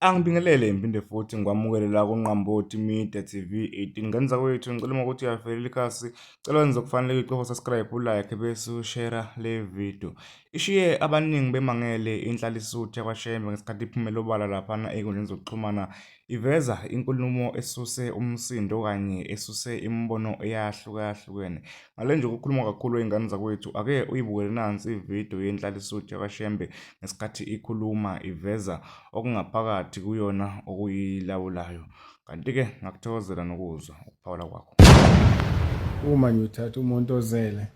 Angibingelele ngiphinde futhi ngikwamukele la kuNqambothi Media TV 18. Ngenza kwethu ngicela uma ukuthi uyafelela ikhasi, cela wenze okufanele ucofa subscribe, ulike bese ushare le video. Ishiye abaningi bemangele inhlalisuthi yakwaShembe ngesikhathi iphumela obala laphana ey'nkundleni zokuxhumana iveza inkulumo esuse umsindo kanye esuse imibono eyahlukahlukene. Ngale nje ukukhuluma kakhulu wey'ngane zakwethu, ake uyibukele nansi ividiyo yenhlalisuthi yakwaShembe ngesikhathi ikhuluma iveza okungaphakathi kuyona okuyilawulayo. Kanti-ke ngakuthokozela nokuzwa ukuphawula kwakho. Uma nje uthatha umuntu ozele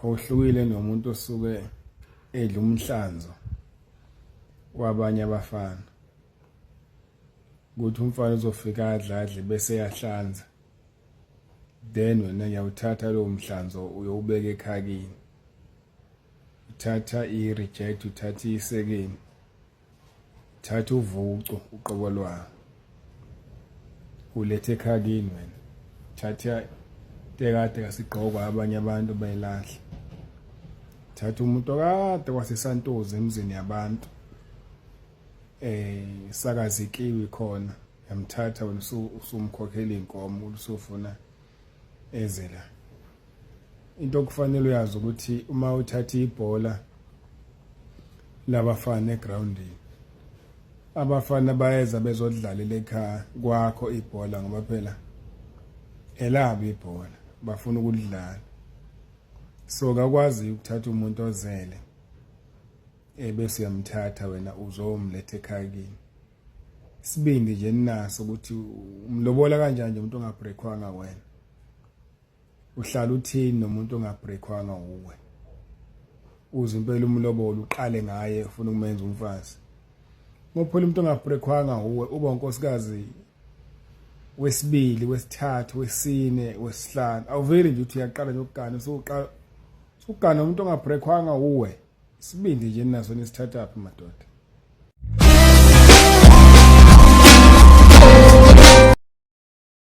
awuhlukile nomuntu osuke edla umhlanzo wabanye abafana ukuthi umfana uzofika adladle bese eyahlanza then wena ngiyawuthatha lowo mhlanzo uyowubeka ekhakini uthatha i-reject uthatha isekeni uthatha uvucu uqobo lwawo ulethe ekhakini wena thatha tekade kasigqokwa abanye abantu bayilahla thatha umuntu okade kwasesantozi emzini yabantu eh sakazikiwi khona yamthatha wena usumkhokhela inkomo usufuna eze la into okufanele uyazi ukuthi uma uthatha ibhola labafana egroundini abafana bayeza bezodlalela ekhaya kwakho ibhola ngoba phela elabo ibhola bafuna ukulidlala so kakwazi ukuthatha umuntu ozele ebese uyamthatha wena uzomletha ekhaya kini isibindi nje ninaso ukuthi umlobola kanjani nje umuntu ongabreakwanga wena uhlala uthini nomuntu ongabreakwanga uwe uze impela umlobolo uqale ngaye ufuna ukumenza umfazi ngoba phela umuntu ongabreakwanga uwe uba unkosikazi wesibili wesithathu wesine wesihlanu awuveli nje uthi uyaqala nje ukugana usuqala usugana umuntu ongabreakwanga uwe isibindi nje ninaso nisithathaphi madoda.